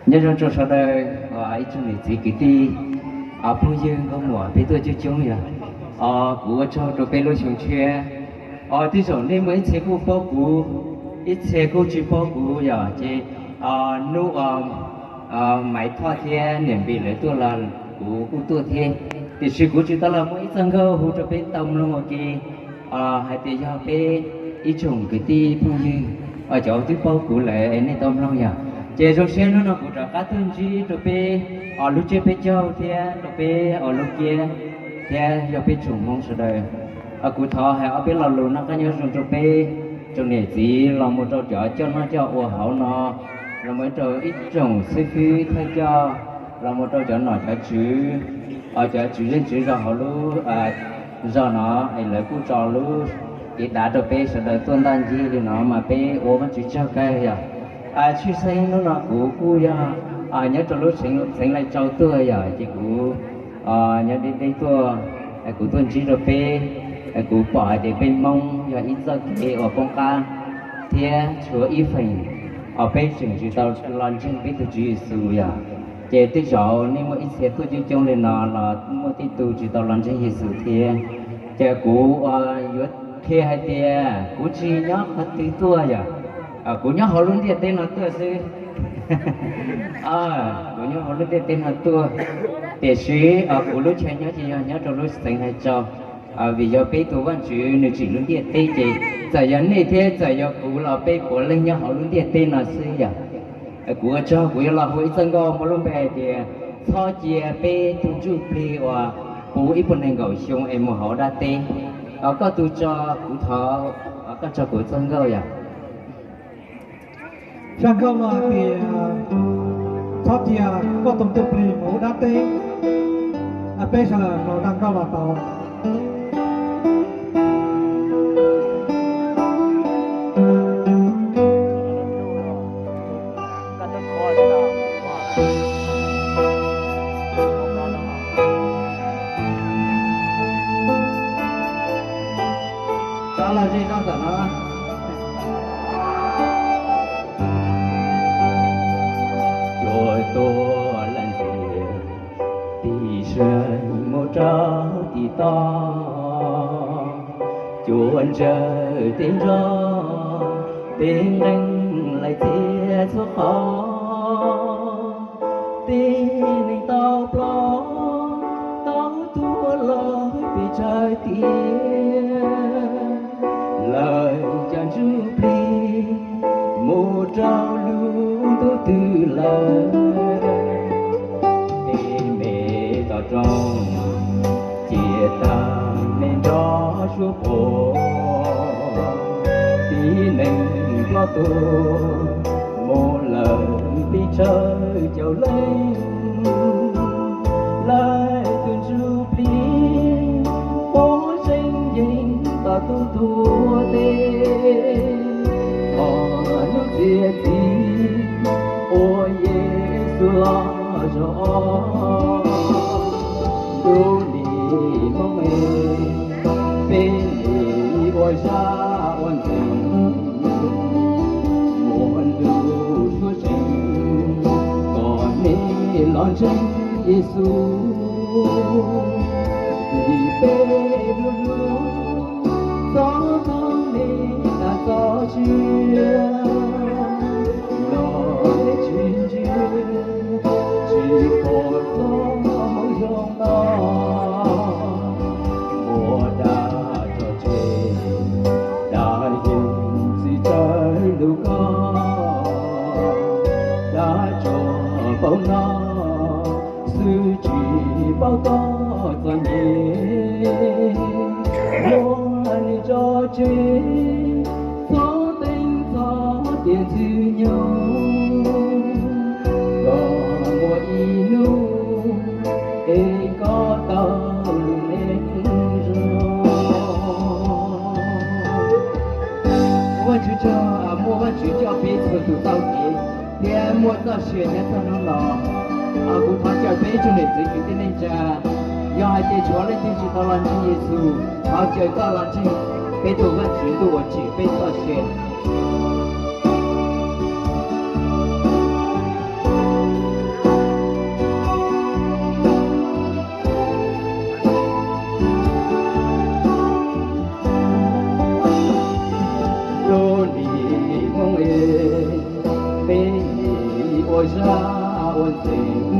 Nyob zoo rau sawv daws, ib tsoom niam txiv kwv tij, phooj ywg nkauj muam peb tuaj coob coob yog, kuv ua tsaug rau peb lub xyoo tshiab. Tej zaum nej muaj ib txhia kuj paub kuv, ib txhia kuj tsis paub kuv yog ces hnub Maiv Thoj thiab niam Npis lawv tuaj los kuv kuj tuaj thiab. Tiam sis kuv tsis tau los muaj ib txoj nkauj hu rau peb tau mloog ua ke hais tias yog peb ib tsoom kwv tij phooj ywg, cov twb paub kuv lawm nej tau mloog yog. Ces zoo siab hnub no kuv rov qab tuaj ntsib rau peb lub tsiab peb caug thiab rau peb lub kiab thiab yog peb tsoom Hmoob sawv daws. Kuv thov hais ob peb lo lus noj qab nyob zoo rau peb tsoom niam txiv los mus rau cov coj noj coj ua hauv no, los mus rau ib tsoom xib fwb thawj coj, los mus rau cov nom cov tswv, cov tswv zej tswv zos hauv lub zos no es lawv kuj tso lub kev dav rau peb sawv daws tuaj ncig li no mas peb ua Vajtswv tsaug kawg yog. Tshwj xeeb hnub no kuv kuj yog nyob rau lub xeev Laij Tsau tuaj yog ces kuv nyob deb deb tuaj, kuv tuaj ntsib rau peb, kuv pom hais tias peb Hmoob yog ib txoj kev uas poob qab thiab tshuav ib feem uas peb tseem tsis tau los ntseeg peb tus Tswv Yexus yog. Ces tej zaum nej muaj ib txhia tuaj coob coob li no los muaj tej tug tsis tau los ntseeg Yexus thiab. Ces kuv yuav qhia hais tias kuv tsis nyob qhov twg tuaj yog, kuv nyob hauv lub ntiaj teb no tuaj xwb. Kuv nyob hauv lub ntiaj teb no tuaj, tiam sis kuv lub chaw nyob ces yog nyob rau lub xeev Laij Tsau. Vim yog peb tus Vajtswv nws tsim lub ntiaj teb ces txawm yog nej thiab txawm yog kuv los peb puav leej nyob hauv lub ntiaj teb no xwb yog. Kuv ua tsaug kuv yuav los hu ib txoj nkauj muaj lub npe hais tias txhob cia peb tug ntsuj plig uas puv ib puas nees nkaum xyoo es mus hauv dab teb. Koj tus tso, kuv thov koj tso kuv txoj nkauj yog. Txoj nkauj no hais tias txhob cia koj tus ntsuj plig mus hauv dab teb. Peb sawv daws mloog txoj nkauj no tau. Txhob los ze koj ntawm no. Cua tuaj leej txiv, tig sawv mus rau tim toj. Cua ntsawj tej nroj, tej nqeeb laim txias txhua qhov. Tej neeg tau ploj, tau tuag los pes tsawg tiag. Lawv cov ntsuj plig mus rau lub ntuj twg lawm. Tej me toj roob ciaj tag, neeg nrog suab puam. Tib neeg ploj tuag mus lawm pes tsawg caum leej. Lawv tus ntsuj plig quav zeej yeej tau tuag tuag teg. Txog hnub txiav txim uas Yexus los zaum ob, lub lim Hmoob es, peb lim ua zaj ua ntxeev, muaj lus suab tsees kom nej los ntseeg Yexus. Vim peb lub lub txoj ntoo li tas txoj sia, los peb tsis ntsia, tsis pom txoj hmoov zoo no. Ua dag tso tseg, dag yeej tsis txawj lus koj, dag tso paub no xwb tsis paub koj txom nyem. Muab nws tso tseg, txhob teev txhob tiam ntxwg nyoog, kom muaj ib hnub es koj tau lub neej zoo. Ua Vajtswv tsaug, muaj Vajtswv coj peb txhua tus tau kev thiab muaj txoj sia nyob txog hnub no. Kuv thov caw peb ib tsoom niam txiv kwv tij neej tsa, yog hais tias tshuav leej twg tsis tau los ntseeg Yexus, thov caw koj los ntseeg peb tus Vajtswv ntuj uas tsim peb txoj sia. Ua zaj ua ntxeev,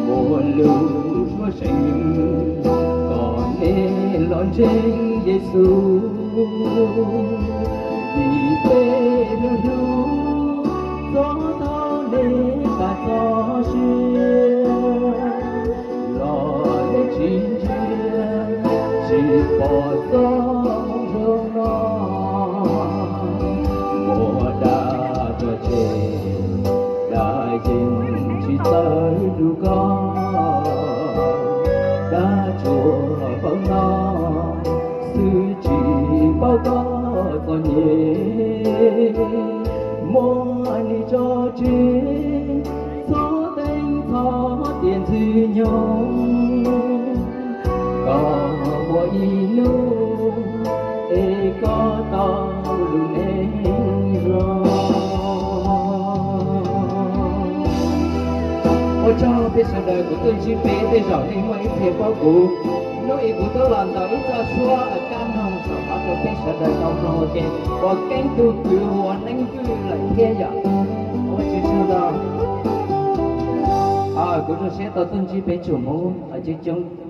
muaj lus suab seev, kom nej los ntseeg Yexus. Vim peb hlub hlub, txhob thaub nej tas txoj sia, los nej tsis ntsia, tsis pom txoj moo zoo no. Muaj dab tso tseg, dab yeej tsis txawj hlub koj. Dab tsuas paub no xwb, tsis paub koj txom nyem. Muab nws tso tseg, txhob teeb txhob tiam ntxwg nyoog. Koj muaj ib hnub es koj tau lub neej zoo. Ua tsaug peb sawv daws, kuv tuaj ntsib peb tej zaum nej muaj ib txhia paub kuv. Hnub ib kuv twb los ntaus ib txoj suab kab noog saum qhov rau peb sawv daws tau mloog ua ke, ua keeb tug kwv hu ua Neeb Vwj lawm thiab yom. Ua tsaug ntau. Kuv zoo siab tau tuaj ntsib peb tsoom Hmoob coob coob.